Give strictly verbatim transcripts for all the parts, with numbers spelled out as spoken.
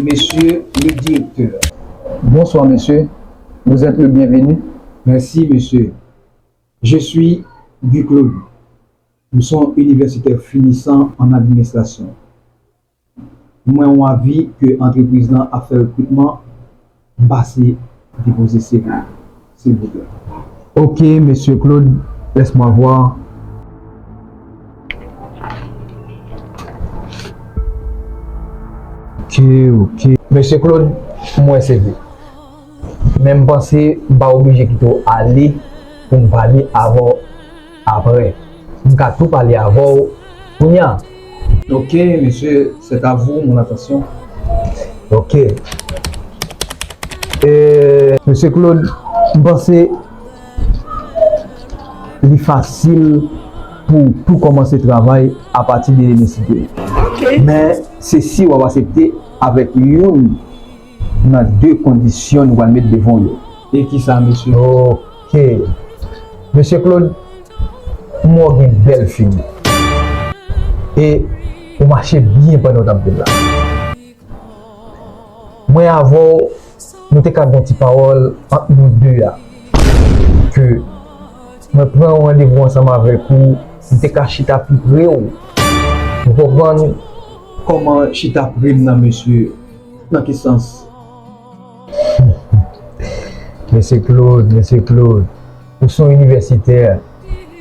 Monsieur le directeur. Bonsoir, monsieur. Vous êtes le bienvenu. Merci, monsieur. Je suis Guy Claude. M se yon inivèsitè finisan an administrasyon. Mwen yon avi ke antrepriz lan ap fè rekritman, m pase depoze C V, silvouplè. Ok, monsieur Claude, laisse-moi voir. Ok, ok. Monsieur Claude, m wè C V. Men m panse m pa oblije kite w ale pou m pale avè w apre. M ka tou pale avè w kounye a. Ok, monsieur, c'est à vous, mon attention. Ok. E, Mesye Claude, m panse li fasil pou w tou kòmanse travay apati de demen site. Ok. Men, se si w ap aksepte avèk youn nan de kondisyon nou pral met devan w yo. E kisa, mesye? Ok. Mesye Claude, m wè w gen bèl figi. E ou mache byen pandan w t ap vin la. Mwen avè w, nou te ka gen yon ti pawòl ant nou de a. Ke mwen pran yon randevou ansanm avèk ou, m te ka chita pi pre w. Ou konprann? Kòman chita pre m nan, mesye? Nan ki sans? Mesye Claude, Mesye Claude, ou se yon inivèsitè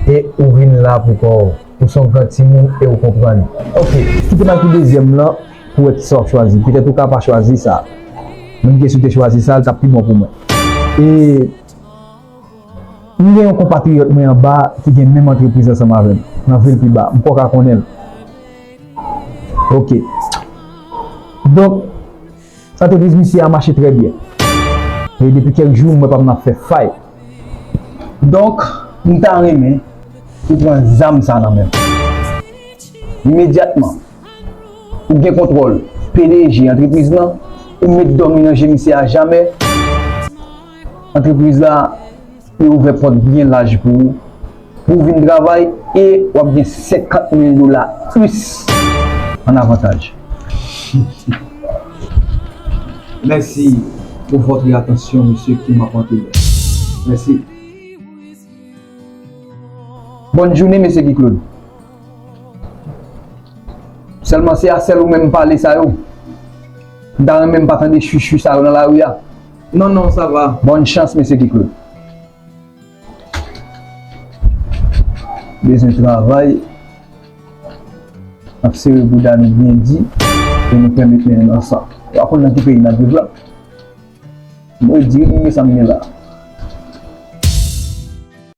e ou vin la pou kò w. Ou se yon gran timoun e ou konprann. Ok, kite m al pou dezyèm lan pou wè kisa w ap chwazi. Petèt ou ka pa chwazi sa. Men m gen si w te chwazi sa, l t ap pi bon pou mwen. E M gen yon konpatriyòt mwen anba ki gen menm antrepriz ansanm avè m, nan vil pi ba. M kwè w ka konnen l. Ok. Donk, antrepriz misye a mache trè byen. E depi kèk jou, m wè pa m nan fè fay. Donk, m ta renmen ou pran zam sa nan men m. Imedyatman, ou gen kontwòl P D G antrepriz lan, ou mèt dòmi nan je misye a jamè. Antrepriz la, li ouvè pòt byen laj pou ou, pou w vin travay e w ap gen senkant mil dola plis an avantaj. Mèsi pou votre attention, mesye, ki m ap antre. Mèsi. Bòn jounen, mesye Guy Claude. Sèlman se a sèl ou menm pale sa yo. M ta renmen m pa tande chwichwi sa yo nan lari a. Non, non, sa va. Bòn chans, mesye Guy Claude. Bezwen travay. N ap sere bouda nou byen di e nou pèmèt men nou nan san. Ou pa konn nan ki peyi n ap viv la. Mwen di, mwen sa m gen la.